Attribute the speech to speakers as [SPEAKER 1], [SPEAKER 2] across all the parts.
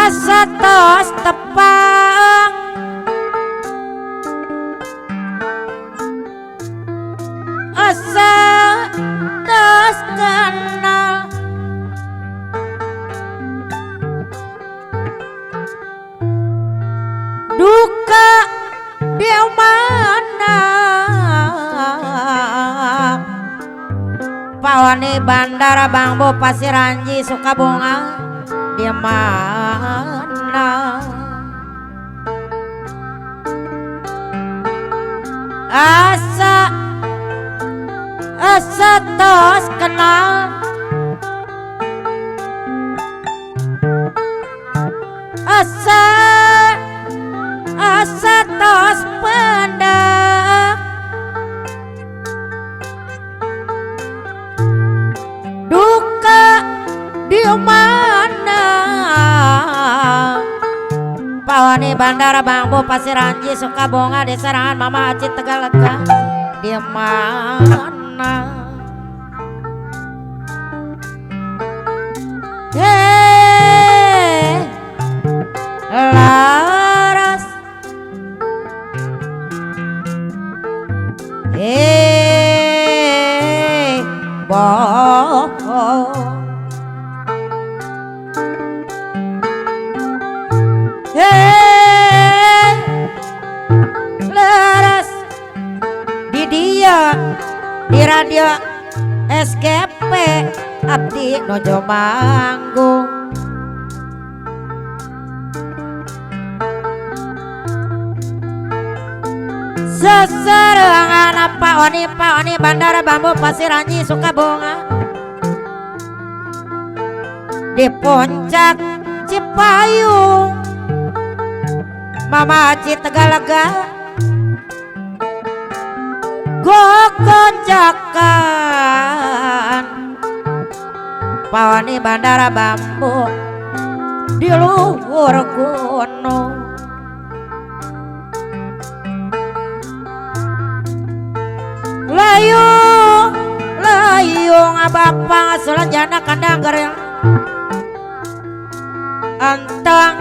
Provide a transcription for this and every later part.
[SPEAKER 1] Asa tos tepang asa tos kenal duka di mana Pawani Bandara Bambu Pasir Anji Sukabunga di mana asa asa tos kenal asa asa tos pendak duka di mana Pawani Bandara Bambu Pasir Anji Sukabonga Desa Rangan Mama Aci Tegalega di mana hei laras hei bohong hei laras di dia di radio SKP abdi nojo manggung seserangan apa oni Pak Oni Bandara Bambu Pasir Anji Sukabunga di puncak Cipayung Mama Aci Tegalega gogonjakan Pawani Bandara Bambu di luhur gunung layung layung abapa selanjana kandang gereng antang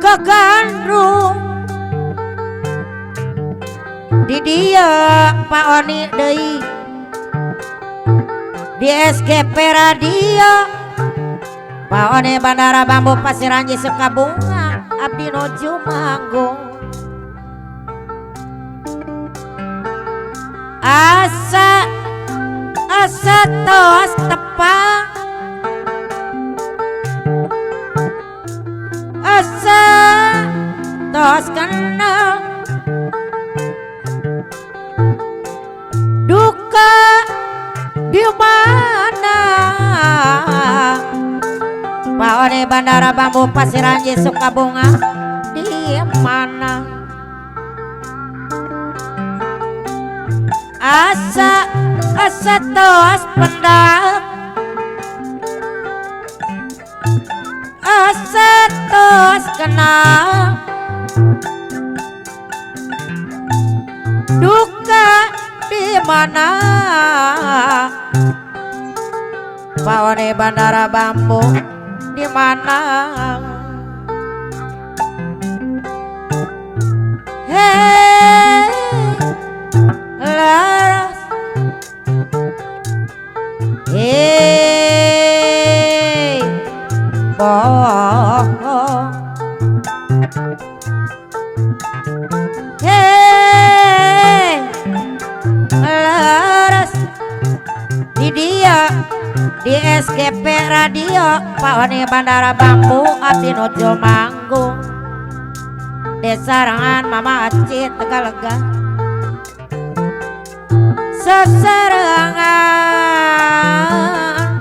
[SPEAKER 1] kegandrung di dia Pak Oni deui di SGP Radio Pak Oni Bandara Bambu Pasir Anji Sukabunga abdi noju manggung asa asa tos tepang asa tos kenal duka di mana Pak Oni Bandara Bambu Pasir Anji Sukabunga di mana asa asa tos pendak asa tos kenal duka di mana Pak Oni Bandara Bambu di mana hei laras hei bohong hei laras di dia di SGP Radio Pak Oni Bandara Bambu abdi nojo manggung Desa Rangan Mama Aci Tegalega seserangan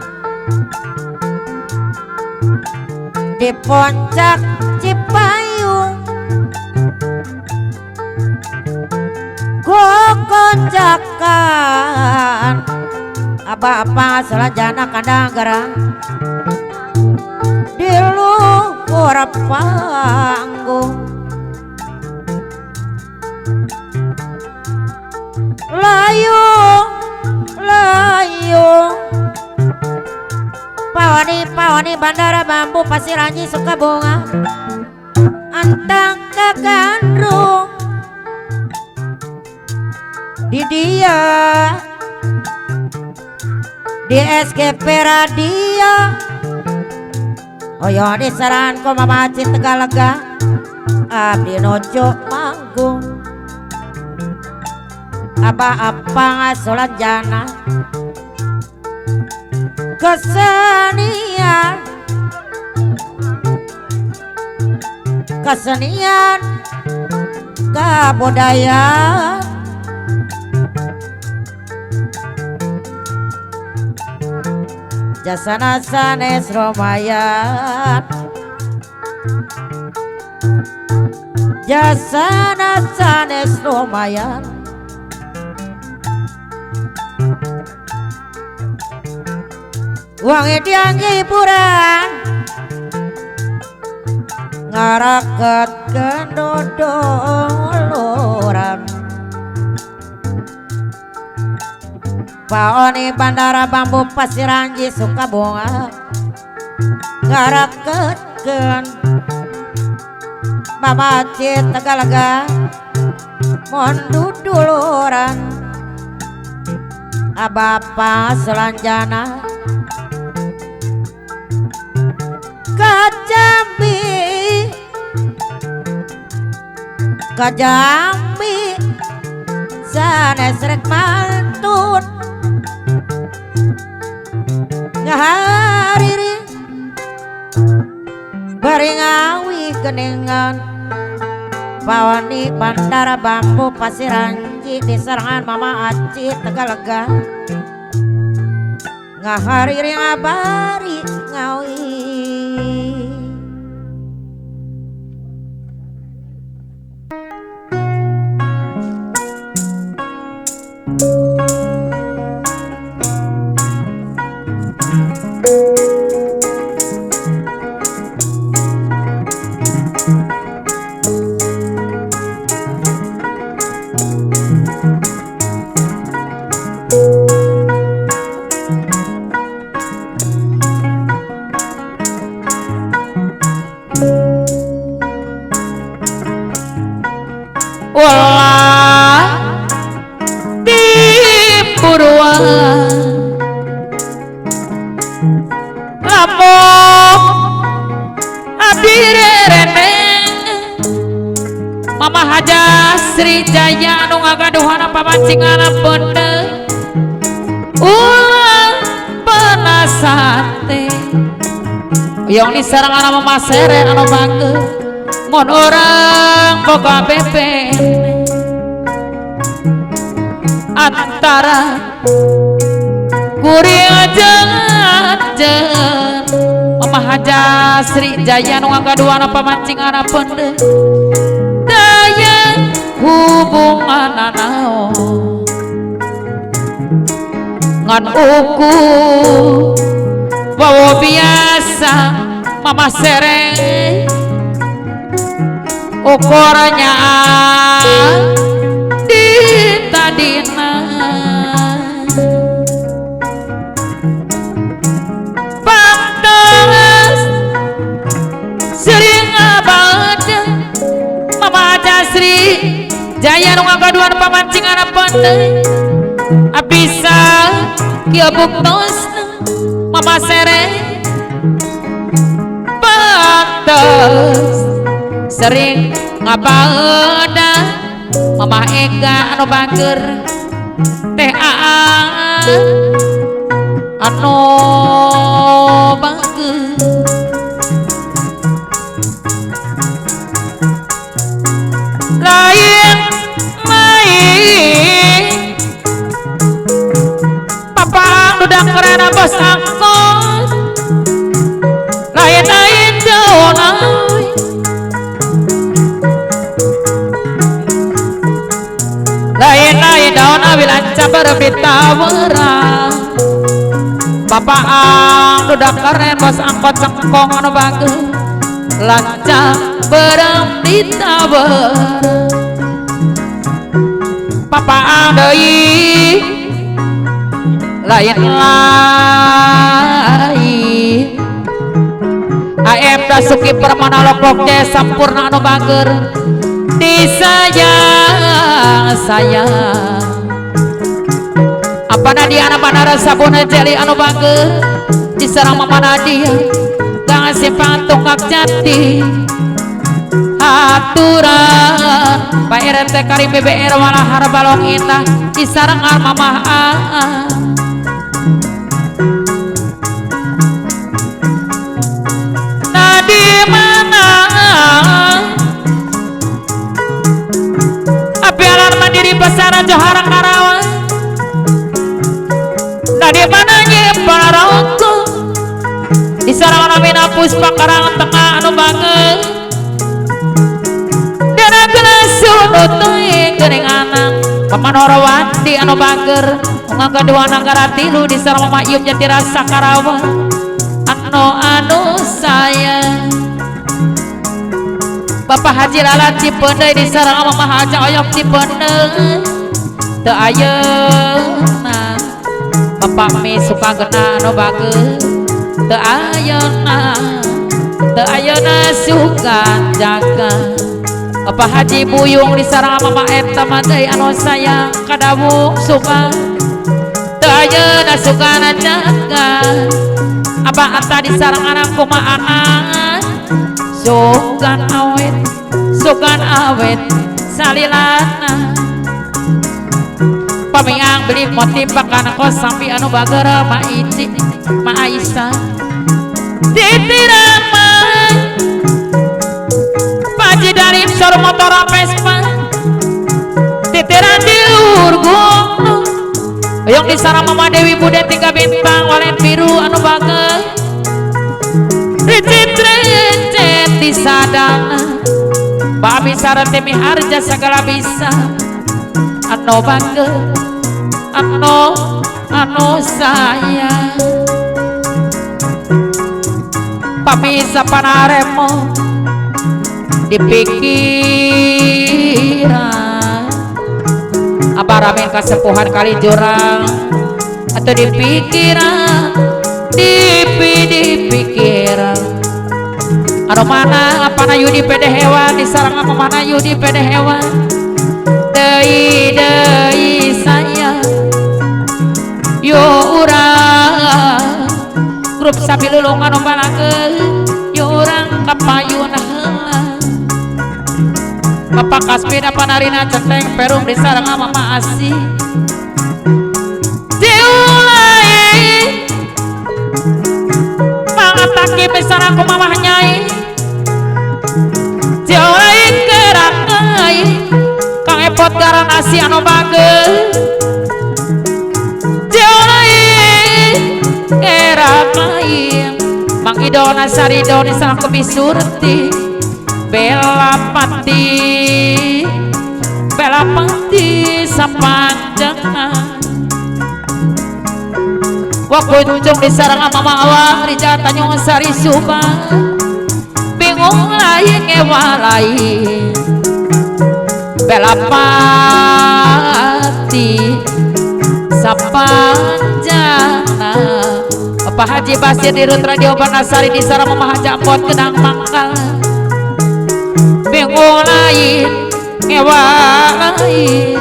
[SPEAKER 1] di puncak Cipayung gogonjakan apa-apa selanjana kandang gerang di luhur panggung layung layung Pak Oni Pak Paoni Bandara Bambu Pasir Anji Sukabunga antang kagandrung di dia di SGP Radio oyo di saran ko Mama Aci Tegalega abdi nojo manggung apa apa ngasolanjana kesenian kesenian kebudayaan jasana sanes romayan jasana sanes romayan wangi diangge hiburan ngaraket kendodoloran Paoni Bandara Bambu Pasir Anji Sukabunga ngaraketkeun Mama Aci Tegalega mohon duduluran Abapa selanjana Kajambi Kajambi sanes rek mantun ngahariri bari ngawi genengan Paoni Bandara Bambu Pasir Anji di serangan Mama Aci Tegalega ngahariri ngabari ngawi.
[SPEAKER 2] Pamacingan bener ulah penasate yang disarang ana Mama Sere anu bangga mun urang boga bebe antara kuring jeung anjeun Mama Haja Sri Jaya nu ngagaduhana pamacingan bener daya hubungan naon ngan uku bawa biasa Mama Sere ukurnya di tadina pantes sering abad Mama Haja Sri Jaya nu ngagaduhan pamancingan bener abisa kieu buktosna Mama Sere pantes sering ngabaeuna Mama Ega anu bager teh Aa anu bager lain main papang dudak keren bos angkot lain-lain daun awi lain-lain daun awi lancar berbitawerang papang dudak keren bos angkot cengkong anu bagus lancar berbitawerang papaan deui lain lain M Dasuki Permana Loklok Jaya Sampurna anu bager disayang sayang apa Nadia anak Bandara Sabuna Jeli anu bager diserang Mama Nadia Gang Simpang Tunggak Jati aturan Pak RT Karim BBR Walahar Balong Indah disarang Mamah A. Nah di mana api alarm mandiri pasaran Johara Karawang. Nah di mana nyimpan rokok disarang Namina Puspa Karang Tengah anu banget geuning anak Paman Horowati anu bager unga kedua nagara tilu di sareng Mama Ium Jati Rasa Karawang anu anu sayang Bapak Haji Lala Cipeundeuy di sareng Mama Haja Oyok Cipeundeuy teu ayeuna Bapak Mi Sukagena anu bager teu ayeuna teu ayeuna suka jaga Bapak Haji Buyung di sarang Mama eta mah deui anu sayang kadawu suka teu ayeuna sukana jaga Abah Atta di sarang anak kumaha anak sugan awet salilana pamiang beli motif pakana kos sampi anu bager ma Ici ma Aisyah ditiraman Haji Darip sor motor Vespa titiran di luhur gunung yang di sarang Mama Dewi Bude tiga bintang walen biru anu bager ricit-ricit di sadana babi sareng temi harja segala bisa anu bager anu anu sayang pamisa panaremo di pikiran apa ramen kasepuhan kali jurang atau di pikiran di pikiran anu mana apa na Yudi pede hewan di sarang apa mana Yudi pede hewan deui deui saya yo urang grup sabilulung anu balakeun yo urang kapayun heula Bapak Kaspina panarina centeng perum di sarang Mama Asi diulai mangataki besar aku mamah nyai diulai kerakai kang epot garan asi anu bager diulai kerakai Mang Idona Sarido di sarang Kebi Surti Bela pati sapanjangan wa kunjung di sarang Mama Awang Rija Tanjung Sari Subang bingung lain ngewa lain Bela pati sapanjangan Bapak Haji Basir di Rut Radio Banasari di sarang Mama Haji Ambon Kedang Mangkal bingung lain ngewa lain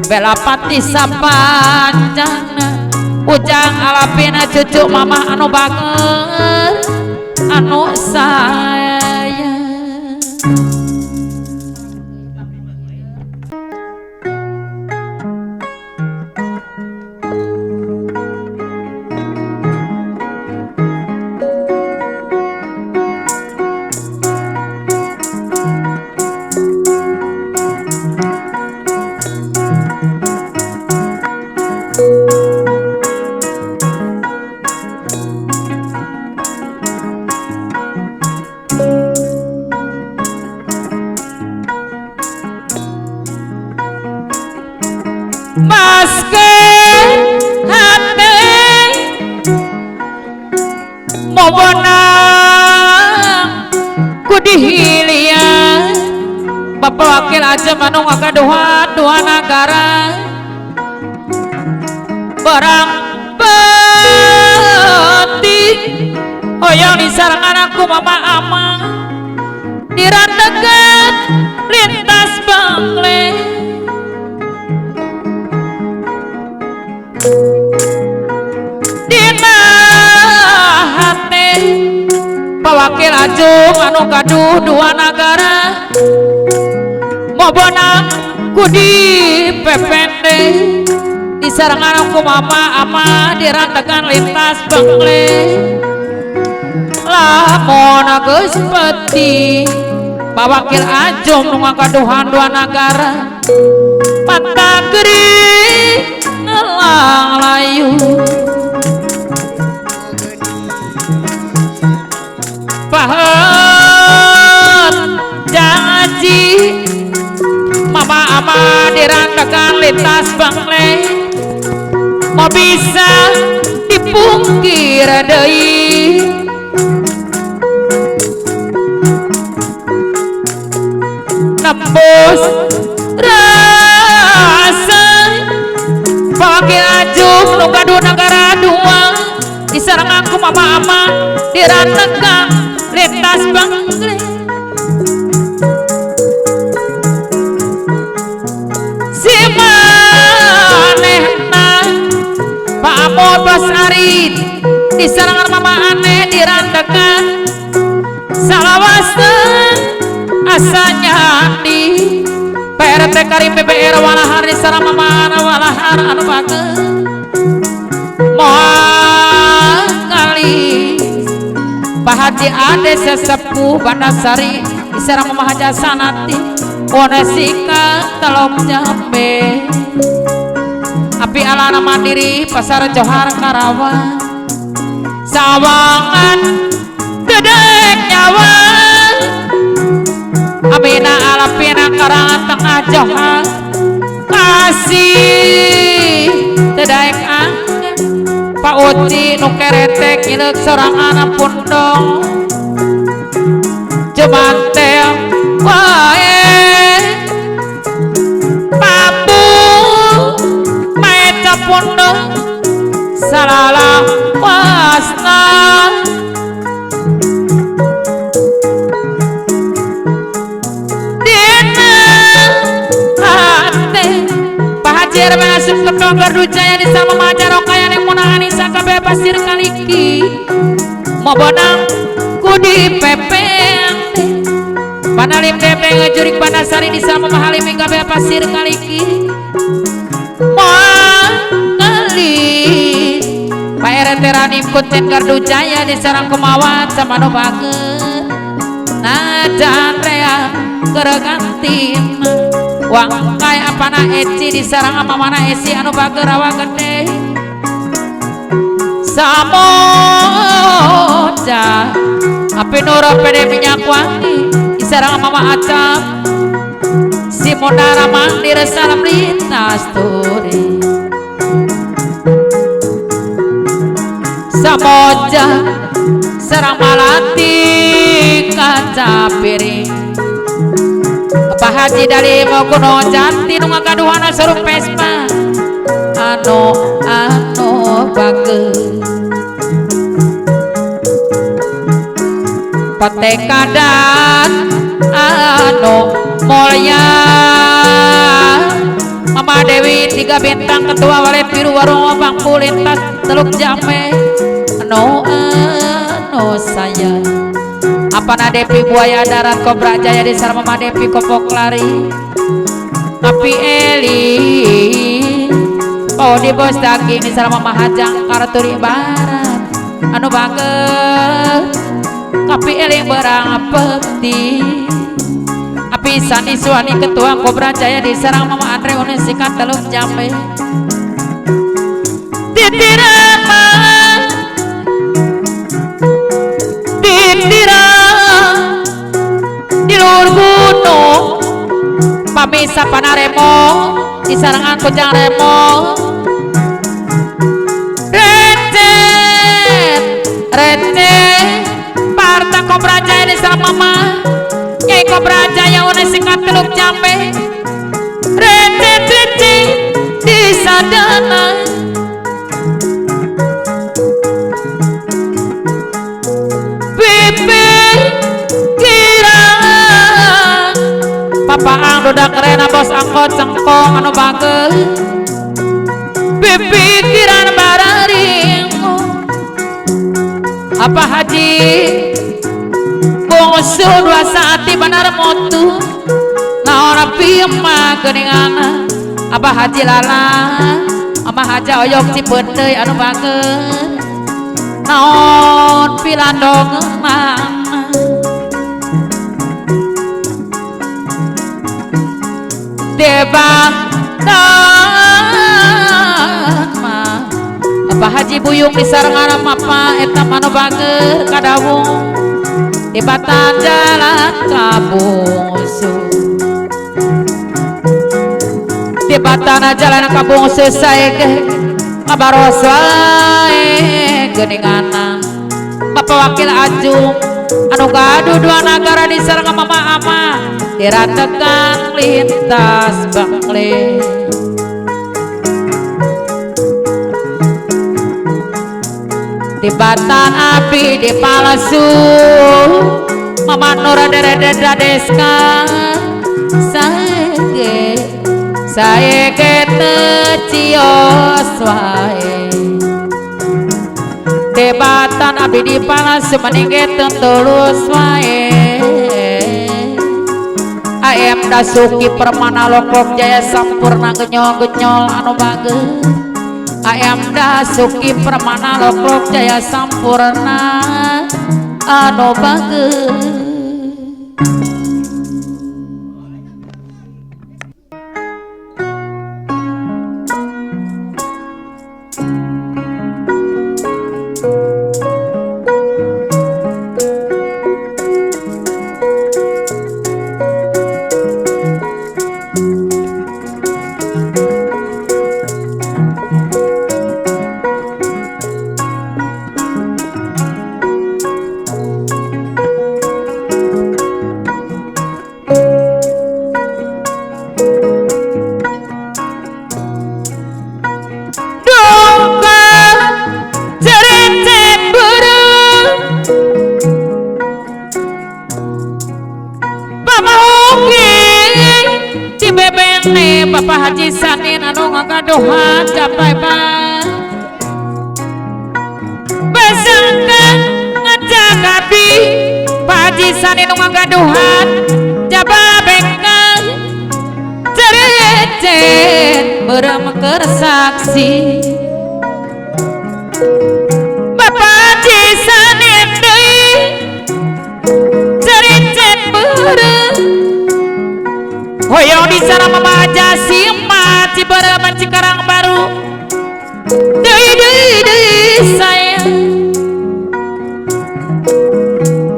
[SPEAKER 2] Bela pati sapanjangna ujang alapina cucu mamah anu bager anu sayang. Bapak wakil aja manung agaduhan dua nagara barang penting Hoyong disarangan aku mama amang dirandegan lintas bangle dina hate pawakil ajung anu gaduh dua nagara mobonang ku di PPD disarangan aku mama ama dirantekan lintas bangle lamun geus peti pawakil ajung nu ngagaduhan dua nagara mata gering ngelang layu pahet janji mama ama dirantekan lintas bangle mau bisa dipungkir deui nembus rasa pawakil ajung nu gaduh nagara dua disarangan ku mama ama dirantekan lintas bangle si manehna Pak Amot Bos Arid disarangan mama aneh dirantekan salawasna asa nyandi PRT Karim BBR walahar disarang mama ana walahar anu bager moal kali Pak Haji Ade sesepuh Bandasari diserang mama Haja Sanati Wonesika Telok Jambe api alana mandiri Pasar Johar Karawang Sawangan dedek nyawa Amina alapina Karangan Tengah Johar kasih tedaek angin Pak Uci nu keretek ngileuk sorangan pundong jumantel wae papu maeca pundong salala wasna dina hate Pak Haji Erwin asup ketua Gardu Jaya di sama Maja Rokaya yang munahani sakabe pasir kaliki mobonang ku di pepeng panalim DP ngejurik Bandasari di sama Mahalim gabe pasir kaliki moal kali Pak RT Ranim Kucen Gardu Jaya di sarang kemawat sama nu banget najan rea keregantin wangkai apana eci di sarang ama mana esi anu bager rawa gede samoja api nuro pede minyak wangi di sarang mama acap si mondara mandir salam lintas turi samoja sarang malati kaca piring Pak Haji dari Mokuno Jati nu ngagaduhana suruh Vespa anu anu bager patekadan anu mulya Mama Dewi tiga bintang ketua Walet Biru Warung Bangku Lintas Teluk Jambe anu anu saya apana Depi Buaya Darat Kobra Jaya di sareng Mama Depi Kopok Lari Api Eli Pau di bos daging di sareng Mama Hajang Karturi Barat anu bager Kapi Eli berang peti Api Sani Suani Ketua Kobra Jaya di sareng Mama Andre Unisika Teluk Jambe Titirama Titira di luhur gunung pamisa panaremo di sarangan kujang remo recet recet parta Kobra Jaya di sarang mama Nyai Kobra Jaya unesika Teluk Jambe recet recet di sadana bos angkot cengkong anu bageur pipikiran bararingu apa haji bungsu dua saati banar motu naon pima geuningan apa haji lala ama haja oyok Cipeundeuy anu bageur naon pilandongeunana debatan mah apa haji buyung disarengan mapa eta manu bageur kadawung debatan jalan ka bungsu debatan jalan ka bungsu saege kabaros wae geuninganan Bapak Wakil Ajung anu gaduh dua nagara disareng mama ama diratekan lintas bangkle dibatan api di palsu mama Nora derede deska saege saege tecios wae debatan abdi di palsu meningge tulus wae AM Dasuki Permana Lokok Jaya Sampurna genyol-genyol anu bageur AM Dasuki Permana Lokok Jaya Sampurna anu bageur. Bapak Haji Sanin anu ngagaduhan capai bang besengkeun ngajak abdi Pak Haji Sanin anu ngagaduhan jababengkang cerecet beureum keur saksi Bapak Haji Sanin deui cerecet beureum hoyong di sana mama aja sima Cibereman Cikarang Baru deui deui deui sayang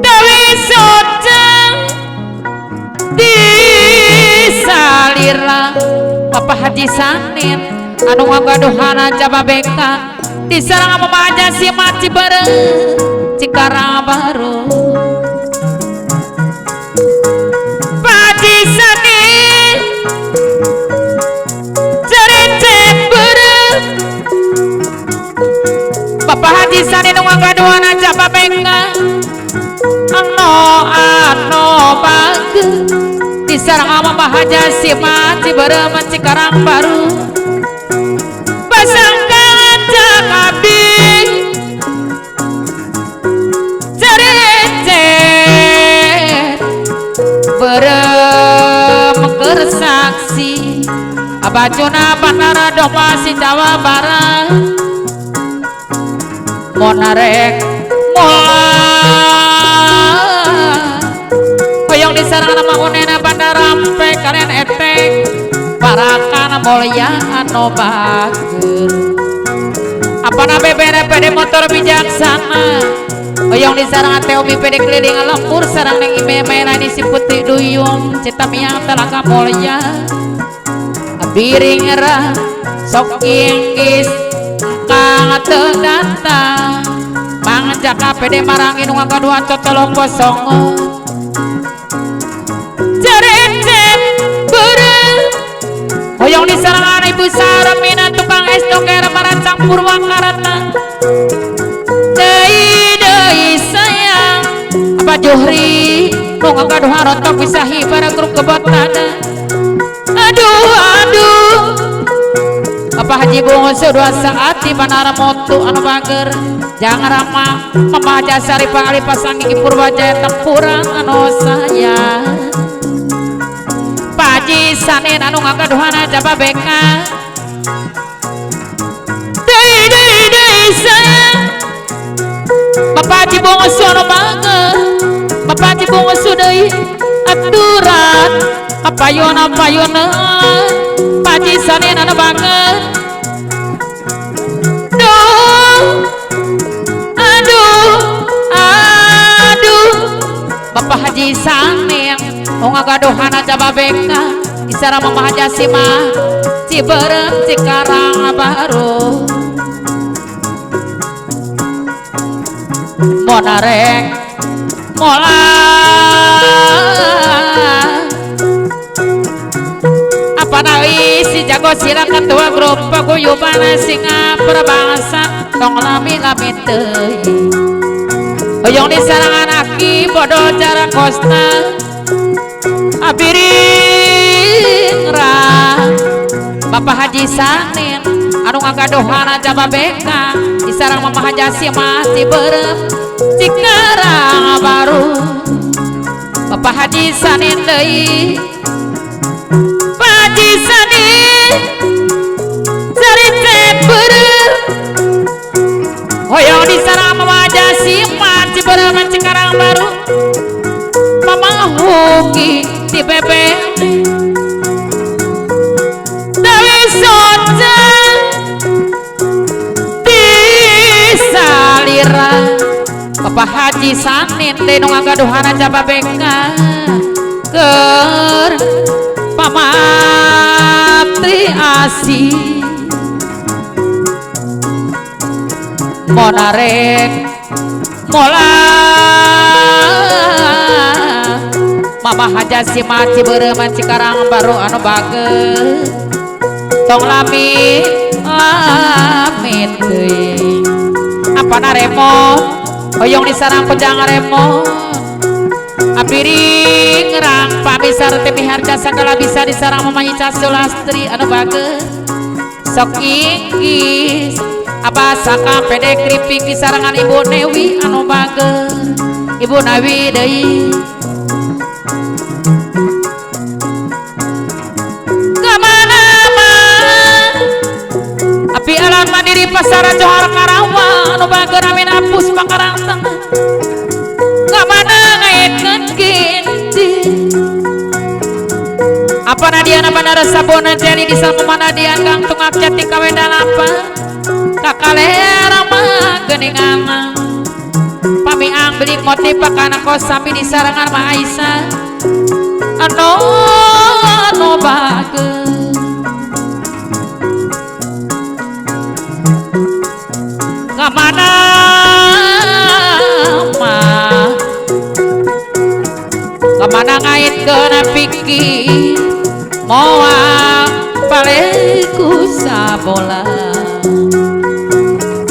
[SPEAKER 2] deui soceng di salira Bapak Haji Sanin anu ngagaduhana jababeka di sarang mama aja sima Ciberem Cikarang Baru Pak Haji Sanin cerecet beureum Bapak Haji Sanin nu ngagaduhana jababeka anu anu bageur disarang mama Haja Sima Ciberem Cikarang Baru basangkan cak abdi cerecet beureum keur saksi abajuna bandara domasi Jawa Barat monarek mola hoyong disarangan sama unena bandara kalian etek parakan mulia anu bageur apana bebere pede motor bijaksana hoyong disarangan teh umi pede keliling lembur sarang neng ime main si putih duyung citamiang telaga mulia biring ra sok inggis kang teu datang pangjaka pede marangin nu ngagaduhan cotolong kosong cerecet beureum hoyong disarangan ibu Sarmina tukang es doker marancang Purwakarta deui deui sayang apa Juhri nu ngagaduhan rontok bisa hibar grup kebotana Haji Bungsu dua saat di Bandara Motu anu bager jangan rama Mama Haji Saripah Ali Pasanggi Purwajaya tempuran anu sayang Pak Haji Sanin anu ngagaduhana Jababeka deui deui deui sayang Bapak Haji Bungsu anu bager Bapak Haji Bungsu deui aturan apayun apayun Pak Haji Sanin anu bager duh aduh aduh Bapak Haji Sanin ngagaduhana Jababeka isara Mama Haji Sima Ciberem Cikarang Baru monarek mola apa nawi si jago silang ketua grup paguyuban singa perbangsa tong lami-lami teuing hoyong disarangan aki bodoh cara kosta abiring ra Bapak Haji Sanin anu ngagaduhana Jababeka disarang Mama Haji Sima Ciberem Cikarang Baru Bapak Haji Sanin deui Pak Haji Sanin carite beureum hoyong disarang Mama Haji Sima Ciberem Cikarang Baru Mama Huki di bebek Dewi Soca disalira Bapak Haji Sanin teh nu ngagaduhana Jababeka keur pamatri asih monarek mola Mama Haji Sima Ciberem Cikarang Baru anu bager tong lami lami teuing apana remo hoyong disarang kujang remo abdi ringrang pabisar teh miharja sagala bisa disarang Mama Ica Sulastri anu bager sok inggis abah saka pede kripik disarangan Ibu Newi anu bager Ibu Nawi deui api alam mandiri pasar Johar Karawang anu bager amin apus Pakarang Tengah kamana ngaetkeun kinci apa nadiana bandara sabona jeli di salmana dian kang tungak jati kawe dalapan kakalera mah geuningan pamiang beli motif pakana kos sami di sarangan Ma Aisyah anu anu bager kamana mah kamana ngaitkeun pikir moal paleku sabola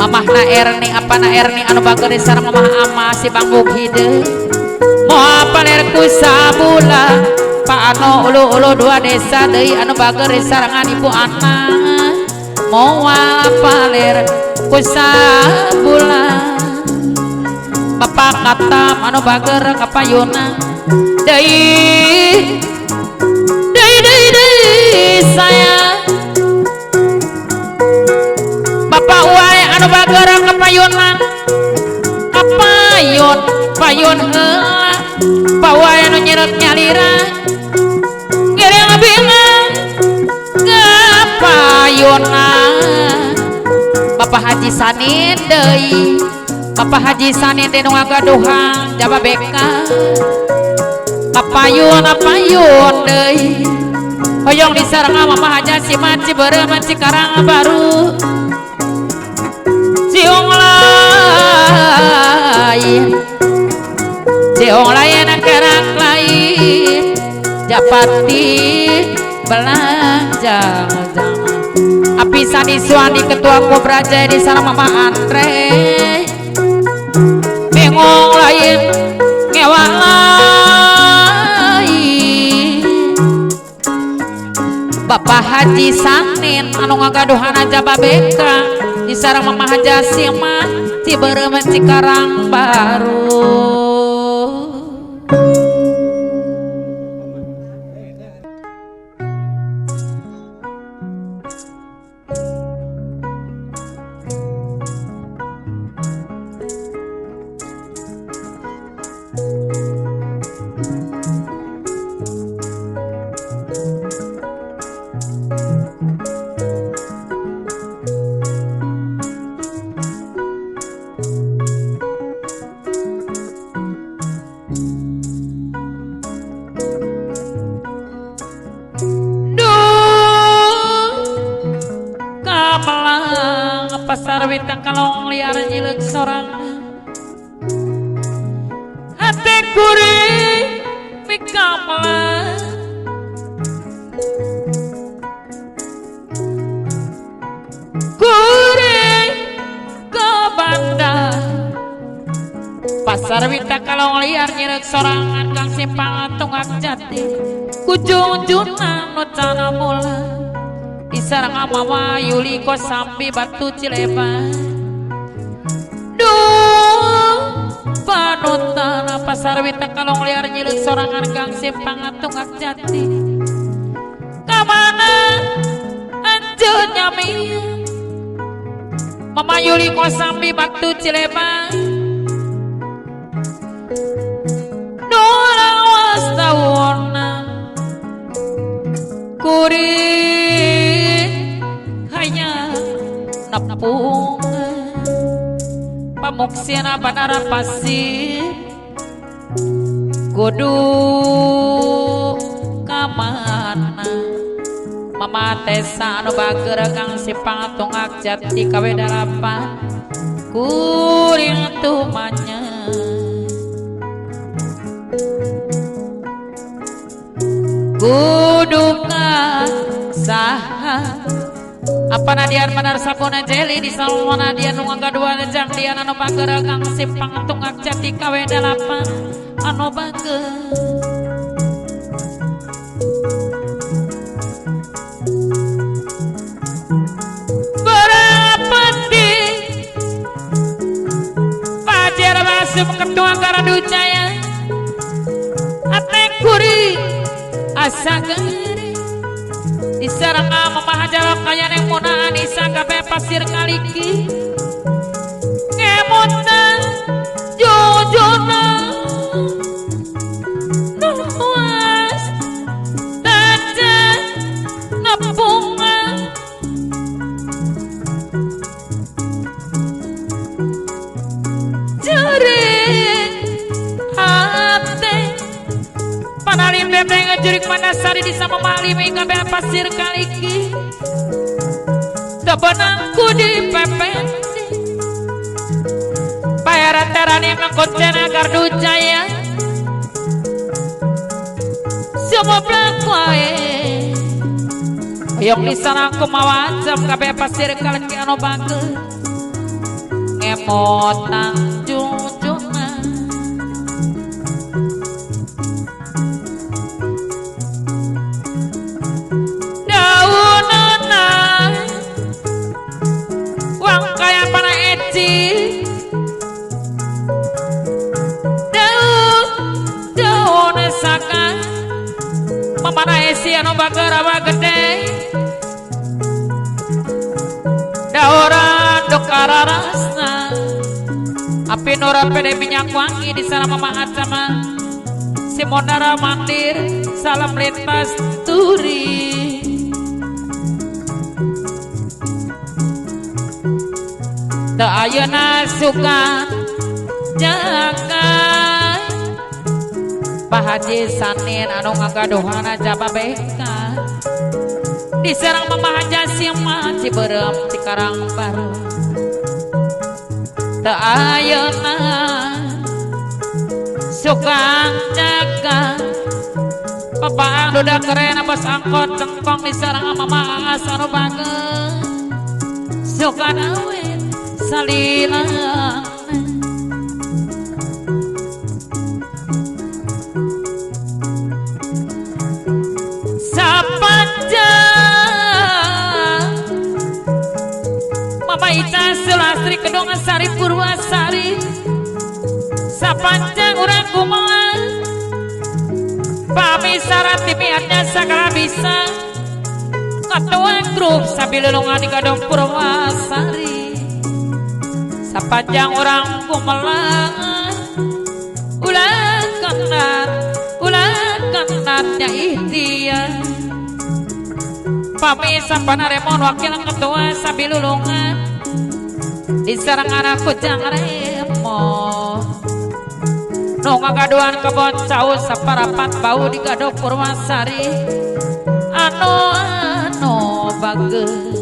[SPEAKER 2] mamahna Erni apana Erni anu bager sareng mamah ama si Bambuk hideung moal palerku sabula Pak Ano ulu-ulu dua desa deui anu bager sarengan Ibu Ana moal paler ku sabula Bapak katam anu bager kapayuna deui deui deui deui sayang Bapak wae anu bager kapayuna kapayun payun heula Pak wae anu nyeret nyalira ngiring bingung kapayuna Bapak Haji Sanin deui Bapak Haji Sanin deui nu ngagaduhan Jababeka kapayun apayun deui hoyong disareng Mama Haji Sima Ciberem Cikarang Baru ciung lain kerang lain japati belanja api Sani Suwandi ketua Kobraja di sana Mama Andre bingung lain ngewa lain Bapak Haji Sanin anu ngagaduhana Jababeka di sareng Mama Haja Sima Ciberem Cikarang Baru. Pasar witang kalong liar nyileuk sorangan hate kuring mikamelang kuring ke bandar. Pasar witang kalong liar nyileuk sorangan kang simpang tunggak jati kujung-junang nu cana mula disarang mama Yuli Kosambi Batu Cileban. Duh panutan pasar witang kalong liar nyileuk sorangan kang simpang tunggak jati kamana anjeun nyami Mama Yuli Kosambi Batu Cileban. Duh lawas tauna kuring nepung pamuksina bandara pasir kudu kamana Mama Tesa anu bager kang simpang tunggak jati kawe dalapan kuring tumanya kudu ka saha apa nadian manar sabuna jeli di salmona dian nu ngagaduhan jang dian anu bager kang simpang tunggak jati kawe dalapan anu bager. Berapati Fajar Basum ketua Gardu Jaya ate kuring asa geuring disarang Mama Hajar kaya neng Mona Anisa kabeh pasir kaliki ngemutan jujuna nuas tajan nepungan jerit hate panalim bebeng ngajurik manasari di sama malimi kabeh pasir kaliki tebenangku di pepen bayaran terani mangkoncena Gardu Jaya semua belakwae oyong di sana aku mawacam kabeh pasir kaliki anu bager ngemotan junjungan Mamana esi anu bager awa gede daoran dokararasna api nora pede minyak wangi di sana mama acama si mondara mandir salam lintas turi teu ayeuna suka jaga Pak Haji Sanin anu ngagaduhana Jababeka diserang Mama Haja Sima Ciberem Cikarang Baru teu ayeuna sukang jaga papaang duda keren bos angkot cengkong diserang Mama Aas anu bager suka awet salilana. Sapanjang Sari Purwasari sapanjang urang kumaha pami syarat timiatnya sagala bisa ketua grup sabilulungan di Gadong Purwasari sapanjang urang kumelang ulah kenatnya ikhtiar pami sapana remon wakil ketua sabilulungan di sarang anak kujang remon nu ngagaduhan kebon cau saparapat bau di Gadong Purwasari anu anu bageus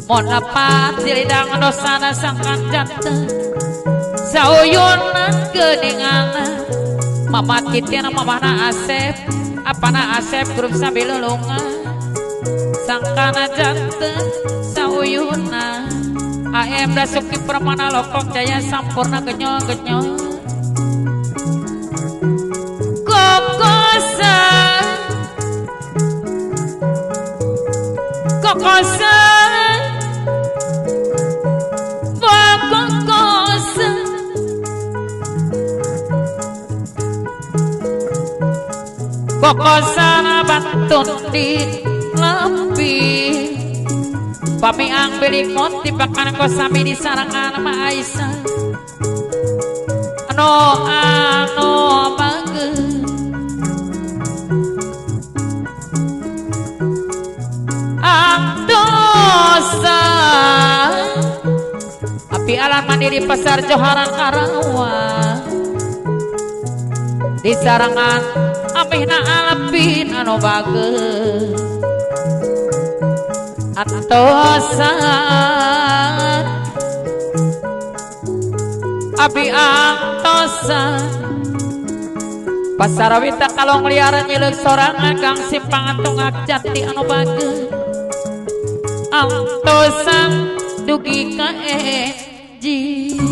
[SPEAKER 2] mun lepat dilidang dosana sangkan janten sauyunan geuningan mamat kitina mamahna Asep apana Asep grup sabilulungan sangkana janten sauyunan AM Dasuki Permana Lokok Jaya Sampurna genyol-genyol kokosan kokosan kokosan kokosan bantun di lampi pamiang belikot tipakan kosami di sarangan ma Aisyah anu anu bageus antosan api alam mandiri pasar Joharan Karawang di sarangan amehna alpin anu bageus antosan abi antosan pasar wita kalong liar nyileuk sorangan kang simpangan tunggak jati anu bageus antosan dugi ka enjing.